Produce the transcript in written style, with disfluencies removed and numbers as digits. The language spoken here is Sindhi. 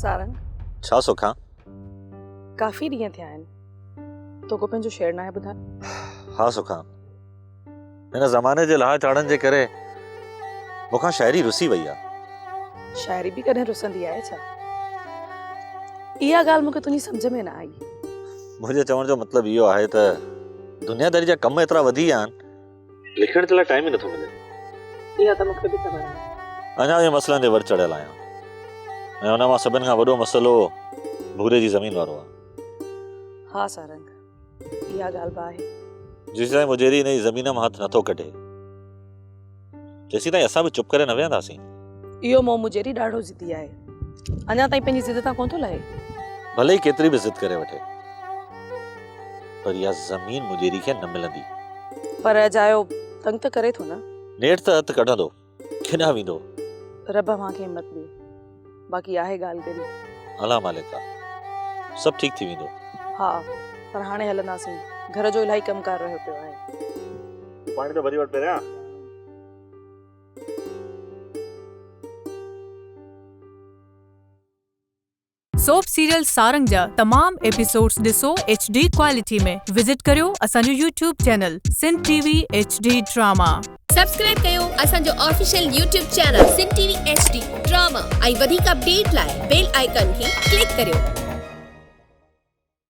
سارنگ. ڇا سکان؟ ڪافي ڏينهن ٿيا آهن، تو ڪو پنهنجو شعر ناهي ٻڌايو. ها سکان، هن زماني جي لاهه چاڙهن جي ڪري مون کان شاعري رسي وئي آهي. شاعري به ڪڏهن رسندي آهي ڇا؟ اها ڳالهه مون کي تنهنجي سمجهه ۾ نه آئي. منهنجي چوڻ جو مطلب اهو آهي ته دنياداري جا ڪم ايترا وڌي ويا آهن، لکڻ جي لاء ٽائيم ئي نٿو ملي. اها ته مون کي به خبر آهي. اڃا به مسئلن جي ور چڙهيل آهيان ۽ ان مان سڀن کان وڏو مسئلو ڀوري جي زمين وارو آهي. ها سارنگ، اها ڳالهه به آهي. جيسيتائين مجيري انهيء زمين مان هٿ نٿو ڪڍي، تيسيتائين اسان به چپ ڪري نه ويهنداسين. اهو مون مجيري ڏاڍو ضدي آهي. اڃا تائين پنهنجي ضد تان ڪونه ٿو لهي. ڀلي ئي ڪيتري به ضد ڪري وٺي، پر اها زمين مجيري کي نه ملندي. پر اجايو تنگ ته ڪري ٿو نه. نيٺ ته هٿ ڪڍندو، ڪيڏانهن ويندو؟ رب اوهان کي همت ڏي. باقي آهي ڳالهه ڳري. الله مالڪ آ، سڀ ٺيڪ ٿي ويندو. ها، پر هاڻي هلنداسين، گهر جو الاهي ڪم ڪار رهيو پيو آهي. تون پاڻي ته ڀري وٺ پهريان. سوپ سيريل سارنگ جا تمام ايپيسوڊز ڏسو ايڇ ڊي ڪوالٽي ۾ وزٽ ڪريو اسان جو YouTube channel Sindh T V H D drama. Subscribe ڪيو اسان جو official YouTube channel Sindh T V H D drama ۽ وڌيڪ اپڊيٽ لاء بيل آئيڪان کي ڪلڪ ڪريو.